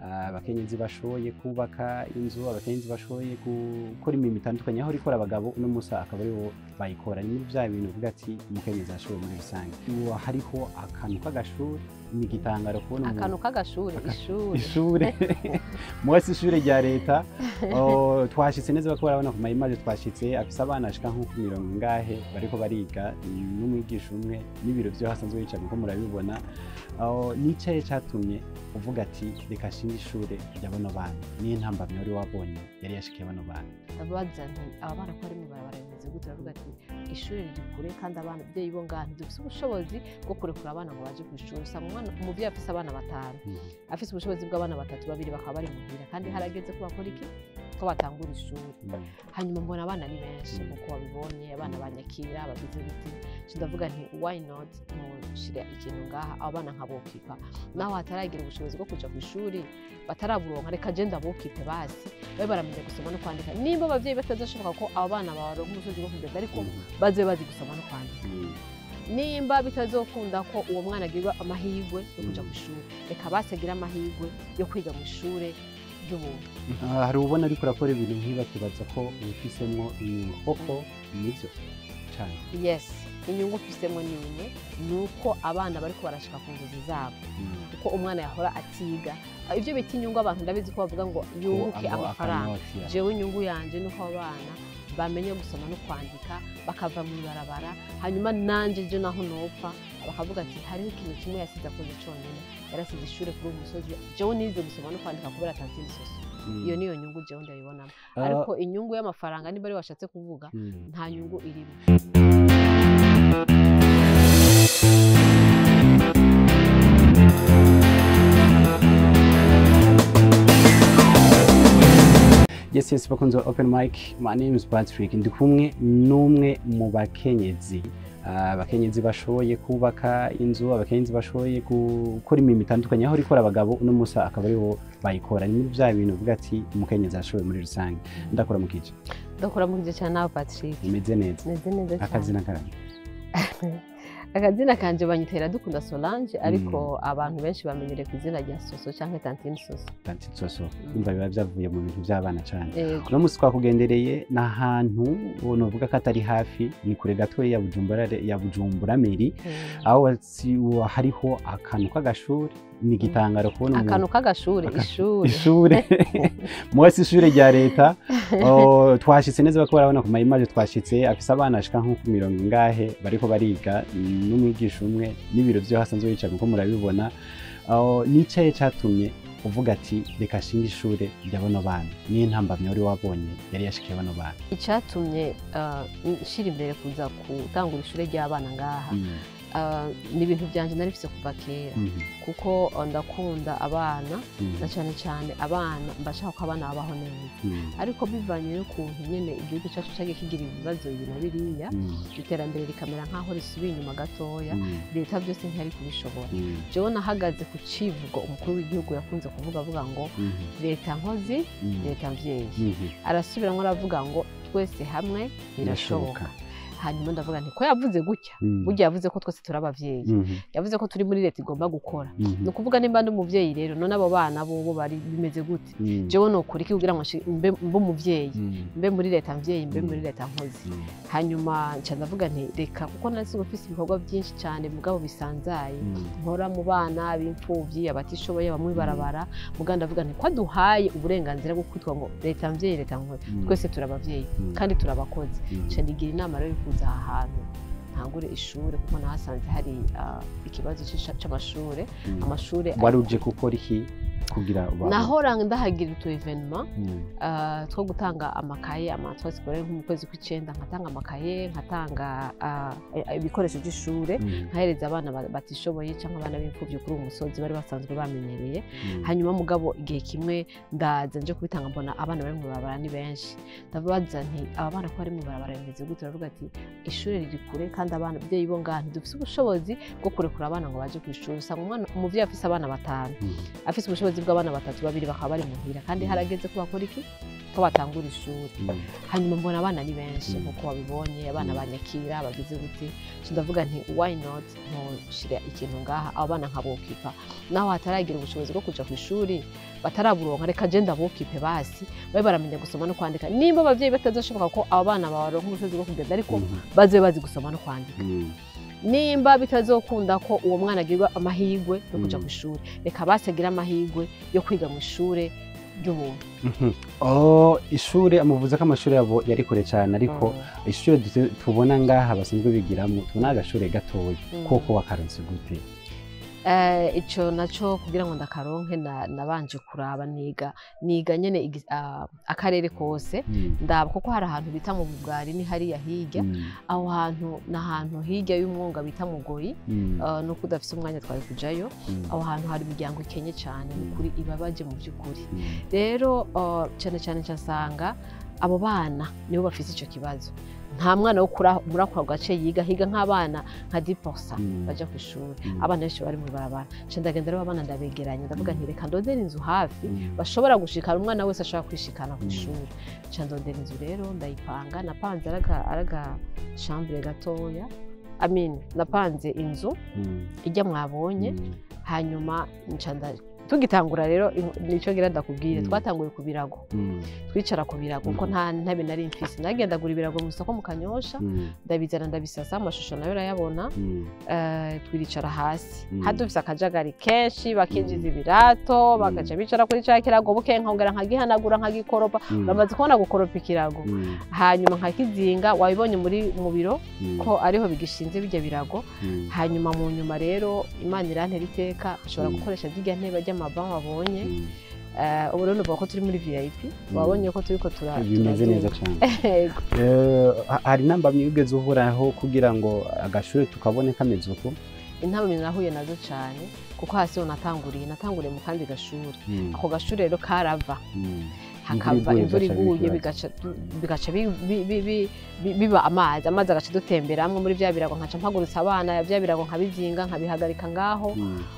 Abakenyezi bashoboye kubaka inzu, abakenyezi bashoboye gukora imirimo itandukanye aho ikora abagabo, uno musi akaba aribo bayikora. Ni muri vya bintu uvuga ati umukenyezi ashoboye muri rusange. Ubu hariho akantu k'agashuri, ni igitangaro kubona umuntu Akantu k'agashuri, ishuri. Ishure mwese, ishure rya leta. Oh, twashitse neza bako barabona ku ma image. Twashitse afise abana ashika nko ku mirongo ingahe bariko bariga, n'umwigisha umwe n'ibiro vyo hasanzwe yicaye nko murabibona. Oh, nicaye catumye uvuga ati reka shinga ishure rya bano bana, niyo ntambamyi wari wabonye yari yashikiye bano bana? Ndabaza nti aba bana ko bari mw'ibarabara bimeze gute? Baravuga ati ishuri riri kure, kandi abana ababyeyi bo ngaha ntidufise ubushobozi bwo kurekura abana ngo baje ku ishuri. Usanga umwana, umuvyeyi afise abana batanu, afise ubushobozi bw'abana batatu, babiri bakaba bari muhira, kandi harageze ko bakora iki, ko batangura ishuri. Hanyuma mbona abana ni benshi, nkuko wabibonye, abana banyakira bagize biti. Nca ndavuga nti why not nshira ikintu ngaha, abo bana nkabokipa, naho hataragira ubushobozi bwo kuja ku ishuri, bataraburonka, reka je ndabokipe basi babe baramenya gusoma no kwandika. Nimba abavyeyi batazoshoboka ko abo bana baronka ubushobozi bwo kugenda, ariko baze bazi gusoma no kwandika. Nimba bitazokunda ko uwo mwana agirwa amahirwe yo kuja ku ishuri, reka basi agire amahirwe yo kwiga mu ishure ry'ubuntu. Ah, hari ubona ariko urakora ibintu nk'ibi akibaza ko ubifisemwo inyungu. Koko nivyo cane? Yes, inyungu mfisemo ni imwe, ni uko abana bariko barashika ku nzozi zabo, kuko umwana yahora atiga. Ibyo bita inyungu, abantu ndabizi ko bavuga ngo yunguke Ko amafaranga. akanoti ya. Jewe inyungu yanje ni uko abana bamenye gusoma no kwandika, bakava mu ibarabara, hanyuma nanje je naho nopfa bakavuga ati hariho ikintu kimwe yasize akoze conyine, yarasize ishure kuri uwo musozi, jewe nize gusoma no kwandika kubera tantine Soso. Iyo niyo nyungu jewe ndayibonamo. Ariko inyungu y'amafaranga, niba ari washatse kuvuga, nta nyungu irimo. Yes, bakunze wa Open Mic, my name is Patrick. Ndi kumwe n'umwe mu bakenyezi. Abakenyezi bashoboye kubaka inzu, abakenyezi bashoboye gukora imirimo itandukanye aho ikora abagabo, uno musi akaba aribo bayikora. Ni muri vya bintu uvuga ati umukenyezi ashoboye muri rusange. Ndakora mu kice. Ndakora mu gihe cyane nawe, Patrick. Umeze neza? Meze neza cyane. Akazina karame? Akazina kanje banyitera Dukunda Solange, ariko abantu benshi bamenyereye ku izina rya Soso canke Tantine Soso. Tantine Soso. Umva, biba vyavuye mu bintu vy'abana cane. Yego. Uno musi twakugendereye n'ahantu novuga ko atari hafi, ni kure gatoya ya Bujumbura, ya Bujumbura mairie, aho hariho akantu k'agashuri. Ni igitangaro kubona umuntu Akantu k'agashuri, ishuri. Ishure mwese, ishure rya leta. Oh, twashitse neza bako barabona ku ma image. Twashitse afise abana ashika nko ku mirongo ingahe bariko bariga, n'umwigisha umwe n'ibiro vyo hasanzwe yicaye nkuko murabibona. Oh, nicaye catumye uvuga ati reka shinga ishure rya bano bana, niyo ntambamyi wari wabonye yari yashikiye bano bana? Icatumye nshira imbere kuza gutangura ishure ry'abana ngaha, ni ibintu byanje nari mfise kuva kera, kuko ndakunda abana, na cyane cyane abana mbashaka ko abana babaho neza. Ariko bivanye n'ukuntu nyene igihugu cyacu cyagiye kigira ibibazo ibi na biriya, iterambere rikamera nk'aho risubiye inyuma gatoya, leta byose ntiyari kubishobora. Jewe nahagaze ku civugo umukuru w'igihugu yakunze kuvuga, avuga ngo leta nkozi, leta mvyeyi. Arasubiramwo aravuga ngo twese hamwe birashoboka. Hanyuma ndavuga nti ko yavuze gutya, burya yavuze ko twese turi abavyeyi, yavuze ko turi muri leta igomba gukora. Ni ukuvuga nimba ndi umuvyeyi rero, none abo bana bobo bari bimeze gute? Jewe nokora iki kugira ngo mbe umuvyeyi, mbe muri leta mvyeyi, mbe muri leta nkozi? Hanyuma nca ndavuga nti reka, kuko nari mfise ibikorwa byinshi cyane mugabo bisanzaye, nkora mu bana b'imfuvyi, abatishoboye, bamwe barabara, mugabo ndavuga nti ko aduhaye uburenganzira bwo kwitwa ngo leta mvyeyi, leta nkozi, twese turi abavyeyi kandi turi abakozi. Nca nigira inama rero yo kuza aha hantu ntangure ishure, kuko nahasanze hari ikibazo c'amashure, amashure. Wari uje gukora iki kugira Nahora ndahagira utu événement two gutanga amakaye, amatwa scolaire, nko mu kwezi kw'icenda nkatanga amakaye, nkatanga ibikoresho by'ishure, nkahereza abana batishoboye cyangwa abana b'imfuvyi kuri uwo musozi bari basanzwe bamenyereye. Hanyuma mugabo igihe kimwe ndaza nje kubitanga, mbona abana bari mu barabara ni benshi. Ndabaza nti aba bana ko bari mu barabara bimeze gute? Baravuga ati ishuri riri kure, kandi abana ababyeyi bo ngaha ntidufise ubushobozi bwo kurekura abana ngo baje ku ishuri. Usanga umwana, umuvyeyi afise abana batanu, afise ubushobozi bw'abana batatu, babiri bakaba bari muhira, kandi harageze ko bakora iki, ko batangura ishuri. Hanyuma mbona abana ni benshi, nkuko wabibonye, abana banyakira bagize gute. Ndavuga nti why not ntushira ikintu ngaha, abo bana nkabokipa, naho hataragira ubushobozi bwo kuja ku ishuri, bataraburonka, reka je ndabokipe basi babe baramenya gusoma no kwandika. Nimba abavyeyi batazoshoboka ko abo bana baronka ubushobozi bwo kugenda, ariko baze bazi gusoma no kwandika. Nimba bitazokunda ko uwo mwana agirwa amahirwe yo kuja ku ishuri, reka basi agira amahirwe yo kwiga mu ishure ry'ubuntu. Ishure amuvuze ko amashuri yabo yari kure cyane, ariko ishure tubona ngaha basanzwe bigiramo, tubona agashure gatoya. Koko wakaronse gute? Ico naco kugira ngo ndakaronke, nabanje kuraba, niga nyene akarere kose, ndaba kuko hari ahantu bita mu Bugari, ni hariya hirya. Aho hantu ni ahantu hirya y'umwonga bita Mugoyi. Nuko udafise umwanya twari kujayo. Aho hantu hari imiryango ikenye cyane, ni ukuri ibabaje mu by'ukuri. Rero cyane cyane nsanga abo bana nibo bafise ico kibazo. Nta mwana wo muri ako gace yiga, higa nk'abana nka 10% baja ku ishuri. Abana benshi bari mu ibarabara. Nca ndagenda rero, abana ndabegeranya, ndavuga nti reka ndondere inzu hafi bashobora gushikana, umwana wese ashobora kwishikana ku ishuri. Nca ndondera inzu rero, ndayipanga. Napanze araga chambre gatoya, I mean, napanze inzu ijya mwabonye. Hanyuma nca tugitangura rero, nico ngira ndakubwire, twatanguye ku birago. Twicara ku birago kuko nta ntebe nari mfise. Nagendagura ibirago mu isoko mu Kanyosha, ndabizana, ndabisasa, amashusho nayo urayabona. Twiricara hasi. Hadufise akajagari kenshi, bakinjiza ibirato, bagaca bicara kuri ca kirago. Bukeye nkongera nkagihanagura, nkagikoropa. Bamaze kubona gukoropa ikirago, hanyuma nkakizinga. Wabibonye muri mu biro ko ariho bigishinze bijya birago. Hanyuma mu nyuma rero Imana irantera iteka, nshobora gukoresha zirya ntebe ry'amaban wabonye. Ubu rero nuvuga ko turi muri VIP. Wabonye ko turiko Bimeze neza cyane. Yego. Hari intambamyi wigeze uhuraho kugira ngo agashure tukabone kameze uko? Intambamyi nahuye nazo cyane, kuko hasi ho natanguriye mu kandi gashuri. Ako gashuri rero karava, hakava imvura imvura iguye iguye bigaca. Bigaca biba amazi, amazi agaca dutemberamwo muri vya birago. Nkaca mpagurutsa abana, vya birago nkabizinga, nkabihagarika ngaho.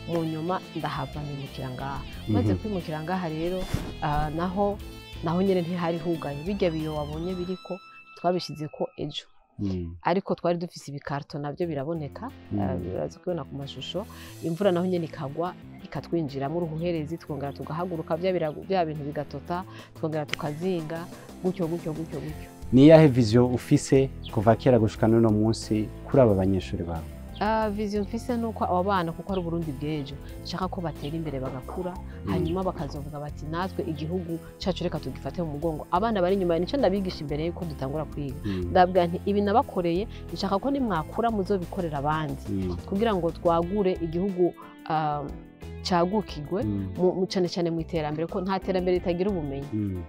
Mu nyuma ndahava nimukira ngaha. Maze kwimukira ngaha rero, naho nyene ntihari hugaye. Bijya biyo wabonye biriko twabishize ko ejo, ariko twari dufise ibikarto, navyo biraboneka. Biraza kubibona ku mashusho. Imvura naho nyene ikagwa ikatwinjiramo uruhuherezi, twongera tugahaguruka, bya birago, bya bintu bigatota, twongera tukazinga, gutyo gutyo gutyo gutyo. Ni iyahe vision ufise kuva kera gushika n'uno munsi kuri aba banyeshuri bawe? Vision mfise nuko abo bana, kuko ari Uburundi bw'ejo, nshaka ko batera imbere bagakura, hanyuma bakazovuga bati natwe igihugu cacu reka tugifate mu mugongo. Abana bari inyuma, nico ndabigisha imbere yuko dutangura kwiga. Ndabwira nti ibi nabakoreye, nshaka ko nimwakura muzobikorera abandi, kugira ngo twagure igihugu, cagukigwe cane cyane mu iterambere, ko nta terambere ritagira ubumenyi.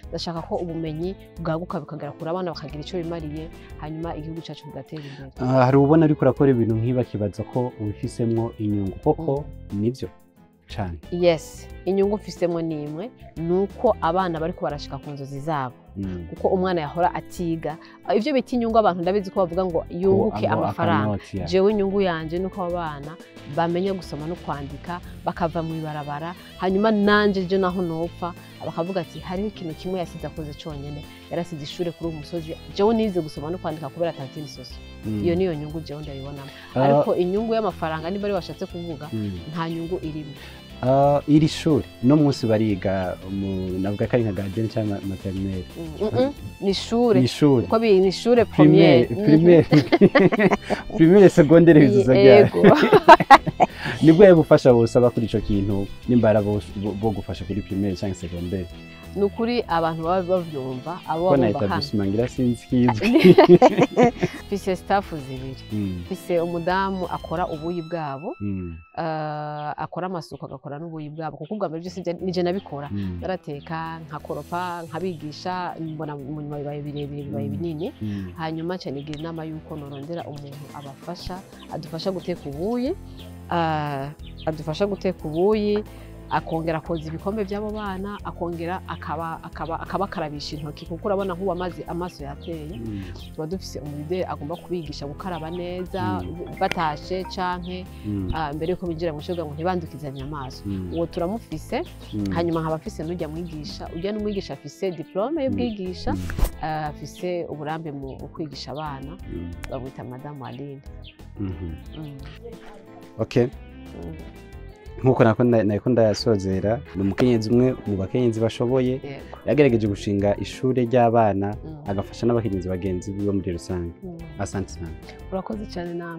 Ndashaka ko ubumenyi bwaguka bukagera kure, abana bakagira icyo bimariye, hanyuma igihugu cyacu kigatera imbere. Hari ubona ariko urakora ibintu nk'ibi akibaza ko ubifisemo inyungu. Koko nibyo cane? Yes, inyungu mfisemo ni imwe, ni uko abana bariko barashika ku nzozi zabo. Kuko umwana yahora atiga, ivyo bita inyungu, abantu ndabizi ko bavuga ngo yunguke amafaranga. Akanoti, ya. Jewe inyungu yanje nuko abo bana bamenya gusoma no kwandika, bakava mu ibarabara, hanyuma nanje je naho nopfa bakavuga ati hariho ikintu kimwe yasize akoze conyene, yarasize ishure kuri uwo musozi, jewe nize gusoma no kwandika kubera tantine Soso. Iyo niyo nyungu jewe ndayibonamo. Ariko inyungu y'amafaranga, niba ari washatse kuvuga, nta nyungu irimo. Iri shuri no munsi bariga mu navuga ko ari nka gardienne cyangwa maternelle? Ni ishure. Ni ishuri. Uko biri ni ishure primaire. Première. Primaire, secondaire bizuza ryari? Yego. Nibwo bufasha busaba kuri ico kintu, nimba ari abo bo gufasha kuri primaire cyangwa secondaire? Ni ukuri abantu baba bavyumva, abo ko na bumva hano. établissement ngira sinzi kizwi. Mfise staff zibiri. Mfise umudamu akora ubuyi bwabo, akora amasuku, agakora n'ubuyi bwabo, kuko ubwa mbere byose nije nabikora. Narateka, nkakoropa, nkabigisha, mbona mu nyuma bibaye birebire, bibaye binini. Hanyuma nca nigira inama y'uko norondera umuntu abafasha, adufasha guteka ubuyi, adufasha guteka ubuyi. Akongera akoza ibikombe by'abo bana, akongera akabakarabisha intoki, kuko urabona nk'ubu amazi amaso yateye. Tuba dufise umu leader agomba kubigisha gukaraba neza batashe canke mbere yuko binjira mu ishuri, kugira ngo ntibandukizanye amaso. Uwo turamufise. Hanyuma nkaba afise n'ujya mwigisha, ujya n'umwigisha afise diplôme y'ubwigisha, afise uburambe mu kwigisha abana. Bamwita Madamu Aline. Okay. Nkuko nako ndayasozera, ni umukenyezi umwe mu bakenyezi bashoboye, yagerageje gushinga ishure ry'abana, agafasha n'abakenyezi bagenzi biwe muri rusange. Asante sana. Urakoze cyane nawe.